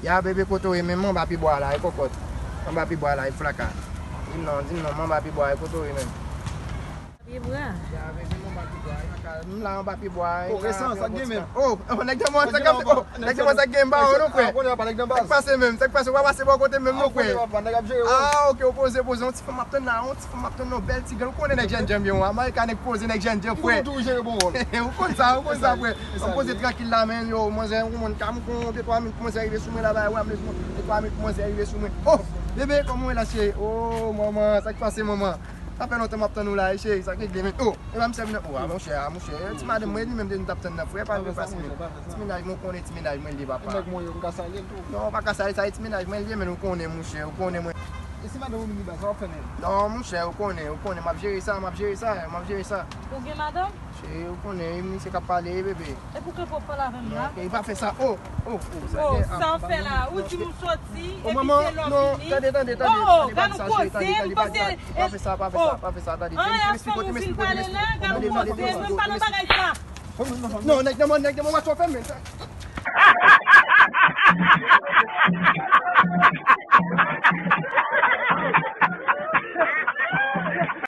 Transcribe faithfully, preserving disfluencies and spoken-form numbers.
Ya bebe, kote w ye menm? Anba pye bwa la, e kòkòt. Anba pye bwa la, e flaka. Di m non, di m non, anba pye bwa, e kote w ye menm? Pye bwa. Ya bebe, m anba pye bwa, e flaka. M la anba pye bwa, e. Oh, resan, sa k gen menm? Oh, oh, nèg nan mòn, sa k ap, oh, nèg nan mòn, sa k gen ba ou non, frè? Sa k pase menm? Sa k pase? Ou pa pase bò kote menm non, frè? Ah, ok, ou poze, poze. Yon ti fanm ap tann la, yon ti fanm ap tann, yon bèl ti grann. Ou konnen nèg jènjan m ye, a Marika nèg poze, nèg jènjan, frè. Ou konn sa, ou konn sa, frè. M poze trankil la, men yo, manzè, yon moun ka m kon de twa minit, manzè rive sou mwen la, bay wè m de twa minit, manzè rive sou mwen. Oh, bebe, kòman w ye la, cheri? Oh, manman, sa k pase, manman? Sa fè lontan m ap tann ou la, cheri, sa k regle, men. Oh, e pa m sèvi nan, oh, a monchè, a monchè, ti madanm mwen, li menm de nou t ap tann nan, frè, pa vle pase, men. Ti mennaj mwen, ou konnen ti mennaj mwen li ye, papa. Nèg mwen yo, m ka salye l tou. Non, ou pa ka salye, sa e ti mennaj mwen li ye, men ou konnen, monchè, ou konnen mwen. E si madanm ou vin li ba, sa w ap fè, men? Non, monchè, ou konnen, ou konnen, m ap jere sa, m ap jere sa, m ap jere sa. Ou gen madanm? Cheri, ou konnen, e misye k ap pale, bebe. E pou kanpe w ap pale avè m la? Non, e pa fè sa. Oh, oh, oh, sa gen, sa w fè la? Ou di m soti, epi se lè w vini. Tande, tande, tande, tande, pa di sa, cheri, tande, tande, pa di sa. Pa fè sa, pa fè sa, pa fè sa, tande. Fè m esplike w, fè m esplike w, fè m esplike w, tande, tande, tande, tande, tande. Non, nèg nan mòn, nèg nan mòn, watch out, fè m, men.